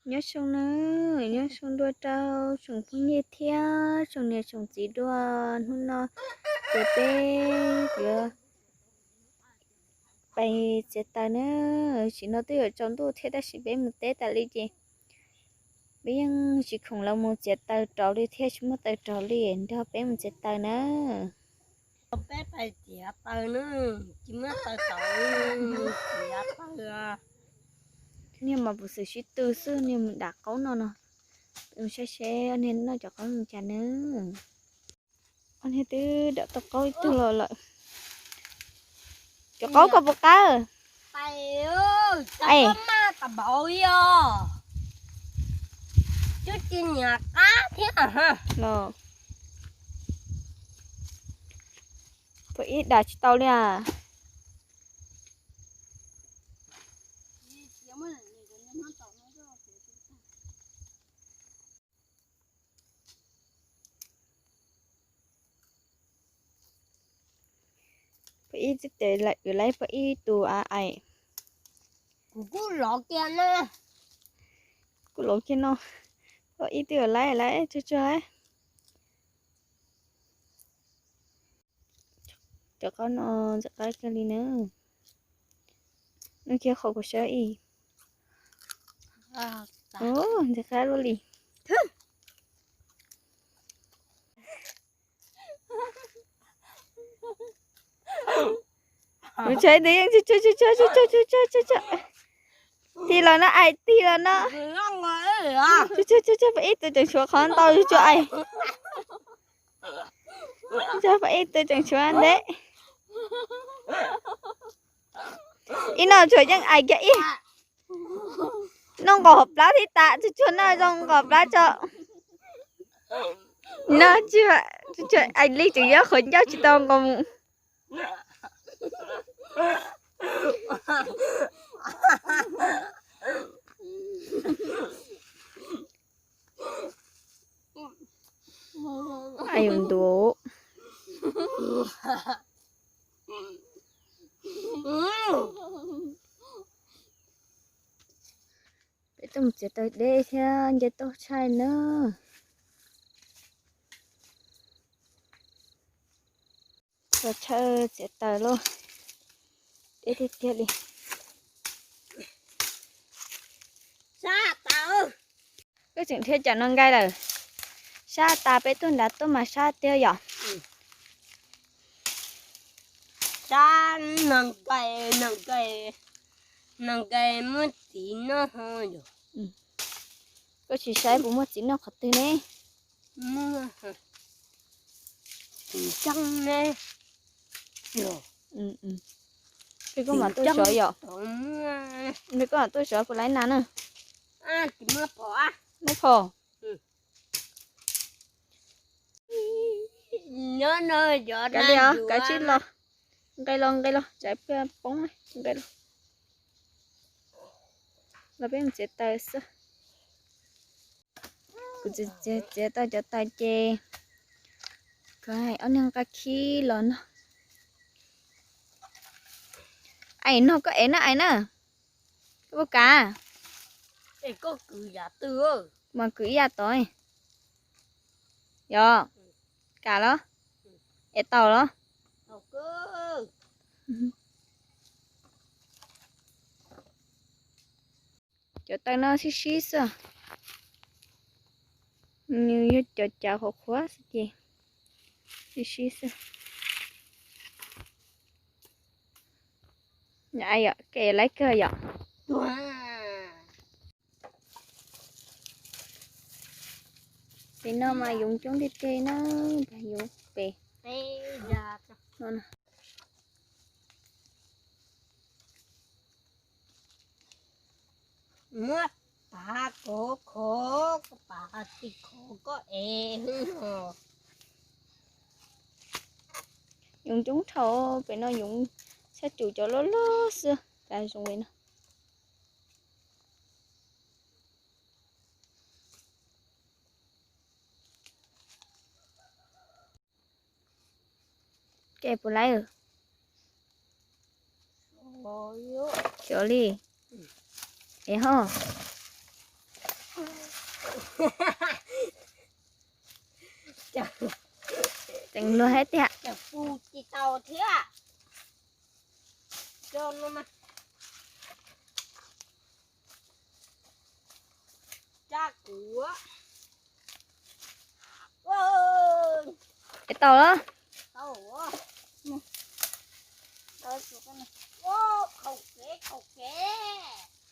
Nyob zoo na, nyob zoo dua rau tsoom phooj ywg thiab tsoom niam tsoom txiv dua. Hnub no ces peb yuav pais txiav taws na. Tam sim no twb yuav tsaus ntuj thiab tab sis peb mus teb tas li ces peb yeej tsis khoom los mus txiav taws rauv li thiab, tsis muaj taws rauv li, nrog peb mus txiav taws na. Peb pais txiav taws na, tsis muaj taws rauv, txiav taws. Niag mas puv xwm sib tw xwb, niag mus dam qaub no no. Saib seb ob niag noj cov qaub zoo cas na. Ob niag twb dam tau qaub ib tug los lawm. Cov qaub koj puas qab? Los, puas ib dam tsis tau li as. Pab ib txij tes yuav laib pab ib tug a aim. Kuv kuj lov kiag no. Kuj lov kiag no. Pab ib tug yuav laib laib tsuag tsuag. Cov qaub no ntxim qab kawg li na. Noj kiag qhov kuv saib ib. Ntxim qab luaj li. Kuv tshai ntawd yeej tsuag tsuag tsuag tsuag tsuag tsuag tsuag tsuag. Tig los no aim, tig los no. Tsuag tsuag tsuag tsuag, pab ib tug tseem tshuav qhov ntau tsuag tsuag aim. Tsuag tsuag, pab ib tug tseem tshuav ntawd. Ib no tsuas yeej aim kiag ib. Noj nqos hauv plab thiab tas, tsuag tsuag noj zoo nqos plab tso. No tsuag tsuag, aim li tseem yuav qhov ncauj tsis tau nqos mus. Aim yus ntuav. Peb tuaj mus txiav taws deb thiab nce toj tshaib na. Txog chaw txiav taws lauj, deb tiag tiag li. Koj tseem dhia cov no nqaij lawm. Sab tas peb tuaj nrad tuaj mas sab tiag yom. Sab no nqaij, no nqaij, no nqaij muaj txiv noj ho yom. Koj tsis saib puas muaj txiv noj qhov twg ne? Muaj txiv ntseeb ne. Ntshe koj mam tuaj sov yom. Ntshe koj mam tuaj sov puas laib nas na. Muab phom. Kav li os, kav tsij los. Nqe los, nqe los, tsam poob, nqe los. Los peb mus txiav taws xwb. Kuv txiav tau cov taws ces kuv hais ob niag nqa khib los no. Aim no koj ev na, aim na. Koj puas kam? Mas kwv ib yam tod. Yog, kam los? Ev tau los? Cov taws no sib sib xwb. Nws yog cov cav qhuav qhuav xwb ces sib sib xwb. Yom, koj laib kawg yom. Pem no mas yoov coob tiag tiag na, yoov pem no. Muab tav kov khov, tav ti khov koj ev hwv os. Yoov coob dhau, pem no yoov sab cum cov loj loj xwb, tas zoo li no. Koj puas laib? Xyov li. Es ho. Teev luag thiab tiag. Cov pus tsis tau thiab. Coj no mas. Tsa kuv. Es tau los? Tau.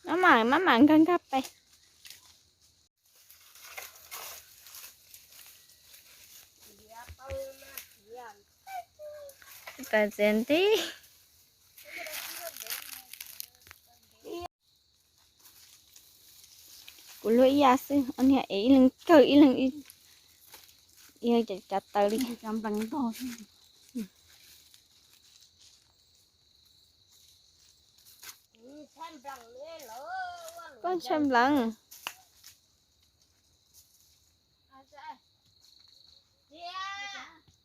Maj mam, maj mam nkag nkag pais. Tawm txiav ntib. Kuv luag ib yam xwb, ob niag es ib leeg kawg ib leeg, yog cov taws li. Koj ntshai npleev.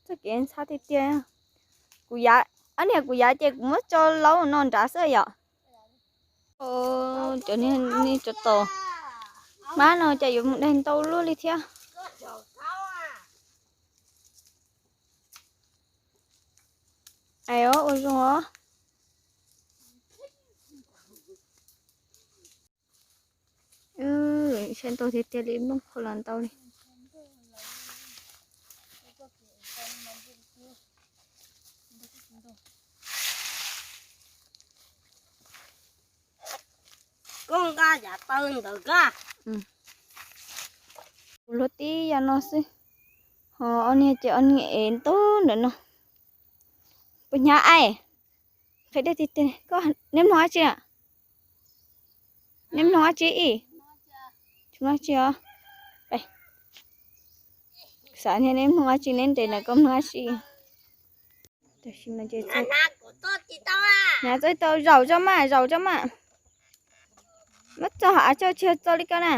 Txoj kev ntxhab tiag tiag. Kuv yav, ob niag kuv yav ces kuv muab tso laub no nrad xwb yom. Cov niag, niag cov tos hmab no cas yuav mus daig ntau luaj li thiab. Ais os, ua zoo os. Saib ntau tiag tiag li, nplooj qhuav los ntau li. Koj nqa yav taw ntawd koj. Kuv luag tib yam no xwb, ho ob niag ces ob niag es ntau ntawm no. Puas hnyav ai? Qhia dej tiag tiag, koj neb mloog dab tsi? Neb mloog dab tsi ib? Tsis mloog dab tsi os. Xav tias neb mloog dab tsi, neb nres na, koj mloog dab tsi? Tam sim no ces, hnav txog tau, zaum tso mas, zaum tso mas. Muab txog hav tso, tsis yog txog li ko na.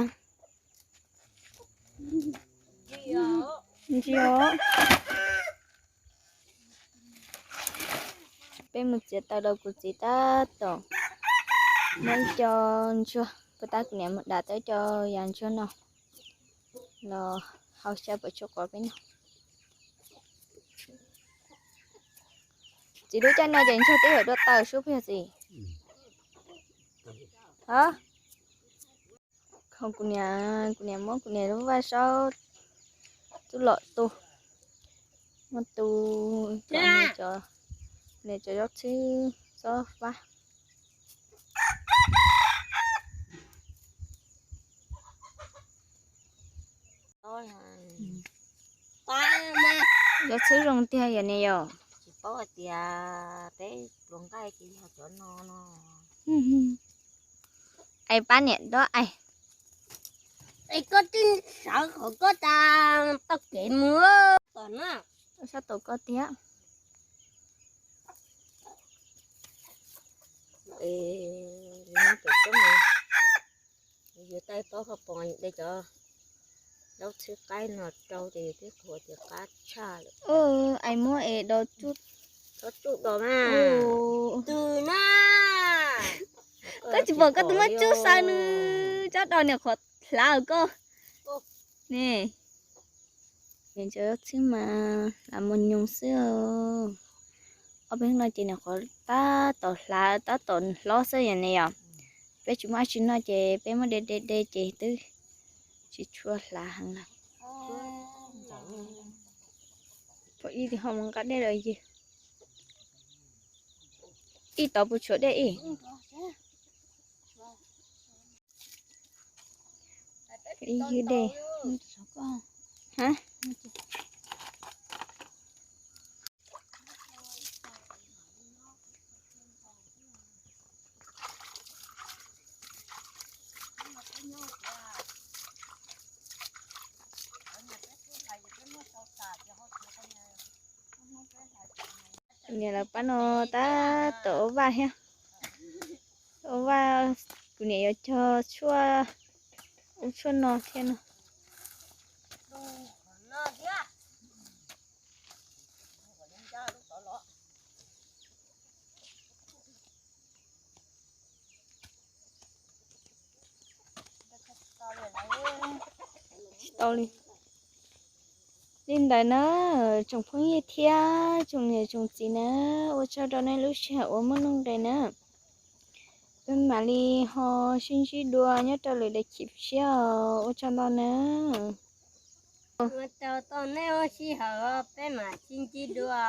Ntsia os. Peb mus txiav taws rau kuv txiv tab tom muab ib co ntsuag, puag ta kuv niam mus dam tau ib co yav ntsuag no los hau xyaw pem tshuaj quav peb noj. Txiv lub caij no ces ntsuag twb yuav dua taws sub puag yog txiv. Ho kuv niam, kuv niam muab kuv niam lub vaj saub tub lom tu, muab tu, kuv niam cov zaub txhwb txob fab. Zaub txhwb zoo tiag yom niam yom. Tsis paub hais tias peb pluas nqaij ces yog cov no no. Ais pab niam dob ais. Es koj twb sawv qhov koj tas tau kev mus tom na. Sab tau koj tiag. Yuav taij pob kho pos de cov zaub txhwb qaib no rau ces twb qhuav ces qab tshaj lawm. Ais muab es do tsuj, tsuj do na. Twb na, koj tsis pom koj tus muab tsuj xaws nws tsob do niam qhuav hlav koj ne. Niam cov zaub txhwb mas hlav mos nyoos xwb. Ob peb hnub no ces niam qhuav tab tom hlav tab tom hlob xwb yom ne yom. Peb tsis muaj dab tsi noj ces peb muab de de de ces twb tsis tshua hlav heev lawm. Pom ib tis ho mus nqa dej lawm yog ib tod puas tshuav dej ib. Ib ywg dej. Kuv niam lawv pab no tab tom ua vaj thiab. Ua vaj, kuv niam yuav cog tshuaj, ua tshuaj no thiab no. Tsis tau li. Li ntawd na, tsoom phooj ywg thiab tsoom niam tsoom txiv na, ua tsaug rau nej lub sij hawm uas muaj nuj nqis na. Peb mam li ho sib ntsib dua nyob rau lwm daim clip tshiab os, ua tsaug ntau na. Ua tsaug rau nej lub sij hawm, peb mam sib ntsib dua.